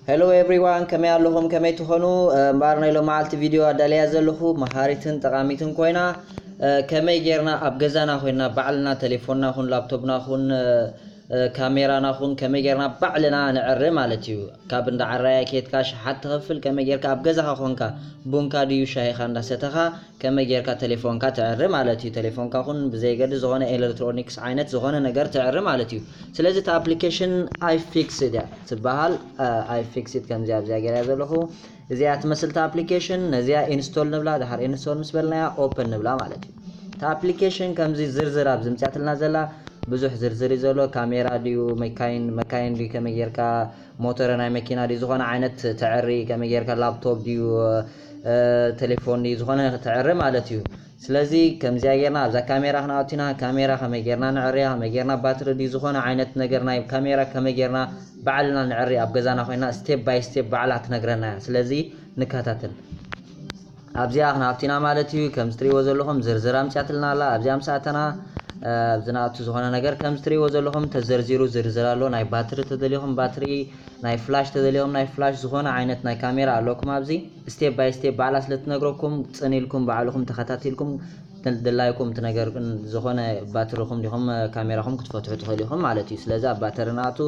Hello everyone፣ ከመይ ኣለኹም? ከመይ ትኾኑ? እምበኣር ናይ ሎማዓልቲ ቪድዮ ኣዳልያ ዘለኹ መሃሪትን ጠቓሚትን ኮይና፣ ከመይ ጌርና ኣብ ገዛና ኮይና ባዕልና ተሌፎንና ኹን ላፕቶፕና ኹን ካሜራና ኹን ከመይ ጌርና ባዕልና ንዕሪ ማለት እዩ። ካብ እንዳ ዓራያ ኬድካ ሸሓት ትኸፍል፣ ከመይ ጌርካ ኣብ ገዛኻ ኾንካ ቡንካ ድዩ ሻሂኻ እንዳሰተኻ ከመይ ጌርካ ተሌፎንካ ትዕሪ ማለት እዩ። ተሌፎንካ ኹን ብዘይገድስ ዝኾነ ኤሌክትሮኒክስ ዓይነት ዝኾነ ነገር ትዕሪ ማለት እዩ። ስለዚ እቲ ኣፕሊኬሽን ኣይፊክስ እያ ትበሃል። ኣይፊክስ ከምዚኣ ኣብዚኣ ገይራ ዘለኹ እዚኣ ትመስል ኣፕሊኬሽን። ነዚኣ ኢንስቶል ንብላ። ድሓር ኢንስቶል ምስ በልናያ ኦፕን ንብላ ማለት እዩ። እቲ ኣፕሊኬሽን ከምዚ ዝርዝር ኣብ ዝምፅያትልና ዘላ ብዙሕ ዝርዝር እዩ ዘሎ። ካሜራ ድዩ፣ መካይን መካይን ድዩ፣ ከመይ ጌርካ ሞተር ናይ መኪና ድዩ፣ ዝኾነ ዓይነት ተዕሪ፣ ከመይ ጌርካ ላፕቶፕ ድዩ፣ ተሌፎን ድዩ፣ ዝኾነ ተዕሪ ማለት እዩ። ስለዚ ከምዚኣ ጌርና ኣብዛ ካሜራ ክነኣቱና፣ ካሜራ ከመይ ጌርና ንዕርያ፣ ከመይ ጌርና ባትሪ ድዩ፣ ዝኾነ ዓይነት ነገር ናይ ካሜራ ከመይ ጌርና ባዕልና ንዕሪ ኣብ ገዛና ኮይና ስቴፕ ባይ ስቴፕ ባዕላ ትነግረና እያ። ስለዚ ንከታተል። ኣብዚኣ ክነኣቱና ማለት እዩ። ከምዚ ትሪእዎ ዘለኹም ዝርዝር ኣምፅያትልና ኣላ። ኣብዚኣ ምስ ኣተና ኣብዚ ንኣቱ ዝኾነ ነገር ከምዚ ትሪእዎ ዘለኹም ተዘርዚሩ ዝርዝር ኣሎ። ናይ ባትሪ ተደሊኹም ባትሪ፣ ናይ ፍላሽ ተደሊኹም ናይ ፍላሽ፣ ዝኾነ ዓይነት ናይ ካሜራ ኣለኩም። ኣብዚ ስቴፕ ባይ ስቴፕ ባዕላ ስለ ትነግረኩም ፅን ኢልኩም ባዕልኹም ተኸታቲልኩም ድላይኩም እቲ ነገር ዝኾነ ባትሪኹም ዲኹም ካሜራኹም ክትፈትሑ ትኽእሉ ኢኹም ማለት እዩ። ስለዚ ኣብ ባተሪ ንኣቱ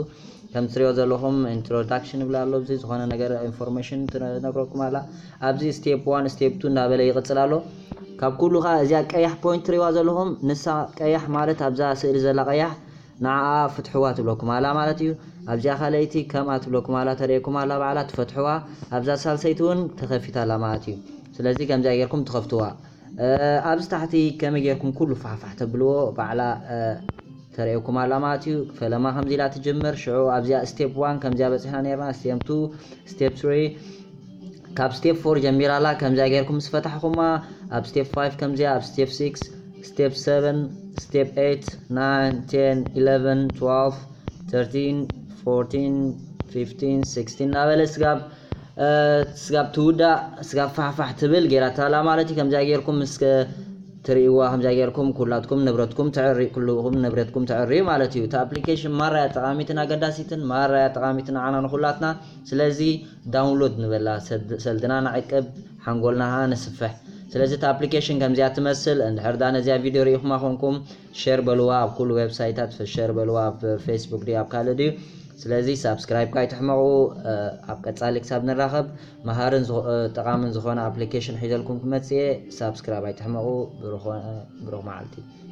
ከም ትሪኦ ዘለኹም ኢንትሮዳክሽን ይብላ ኣሎ። ኣብዚ ዝኾነ ነገር ኢንፎርሜሽን ትነግረኩም ኣላ። ኣብዚ ስቴፕ ዋን ስቴፕ ቱ እንዳበለ ይቕፅል ኣሎ። ካብ ኩሉ ከዓ እዚኣ ቀያሕ ፖይንት ትሪዋ ዘለኹም ንሳ ቀያሕ ማለት ኣብዛ ስእሊ ዘላ ቀያሕ ንዓኣ ፍትሕዋ ትብለኩም ኣላ ማለት እዩ። ኣብዚኣ ካልኣይቲ ከምኣ ትብለኩም ኣላ ተርእየኩም ኣላ ባዕላ ትፈትሕዋ። ኣብዛ ሳልሰይቲ እውን ተኸፊታ ኣላ ማለት እዩ። ስለዚ ከምዚኣ ጌርኩም ትኸፍትዋ። ኣብዚ ታሕቲ ከመይ ጌርኩም ኩሉ ፋሕፋሕ ተብልዎ ባዕላ ተርእየኩም ኣላ ማለት እዩ። ፈለማ ከምዚ ኢላ ትጅምር። ሽዑ ኣብዚኣ ስቴፕ ዋን ከምዚኣ በፂሕና ነርና፣ ስቴፕ ቱ፣ ስቴፕ ትሪ፣ ካብ ስቴፕ ፎር ጀሚራ ኣላ። ከምዚኣ ጌርኩም ምስ ፈታሕኩማ ኣብ ስቴፕ ፋይቭ ከምዚኣ፣ ኣብ ስቴፕ ሲክስ፣ ስቴፕ ሰቨን፣ ስቴፕ ኤይት፣ ናይን፣ ቴን፣ ኢለቨን፣ ትዋልቭ፣ ተርቲን፣ ፎርቲን፣ ፊፍቲን፣ ሲክስቲን እናበለ ስጋብ ስጋብ ትውዳእ ስጋብ ፋሕፋሕ ትብል ጌራታ ኣላ ማለት እዩ። ከምዚኣ ጌርኩም ምስ ትርእይዋ ከምዚኣ ጌርኩም ኩላትኩም ንብረትኩም ትዕሪ፣ ኩልኹም ንብረትኩም ትዕርዩ ማለት እዩ። እታ ኣፕሊኬሽን ማራያ ጠቓሚትን ኣገዳሲትን፣ ማራያ ጠቓሚትን ንዓና ንኹላትና። ስለዚ ዳውንሎድ ንበላ፣ ሰልድና ንዕቅብ፣ ሓንጎልና ኸዓ ንስፍሕ። ስለዚ እታ ኣፕሊኬሽን ከምዚኣ ትመስል። እንድሕር ዳ ነዚኣ ቪድዮ ርኢኹማ ኮንኩም ሸር በልዋ፣ ኣብ ኩሉ ዌብሳይታት ሸር በልዋ፣ ኣብ ፌስቡክ ድዩ ኣብ ካልእ ድዩ። ስለዚ ሳብስክራይብ ካይትሕመቑ። ኣብ ቀጻሊ ክሳብ ንራኸብ መሃርን ጠቓምን ዝኾነ ኣፕሊኬሽን ሒዘልኩም ክመጽእ እየ። ሳብስክራይብ ኣይትሕመቑ። ብሩኽ መዓልቲ።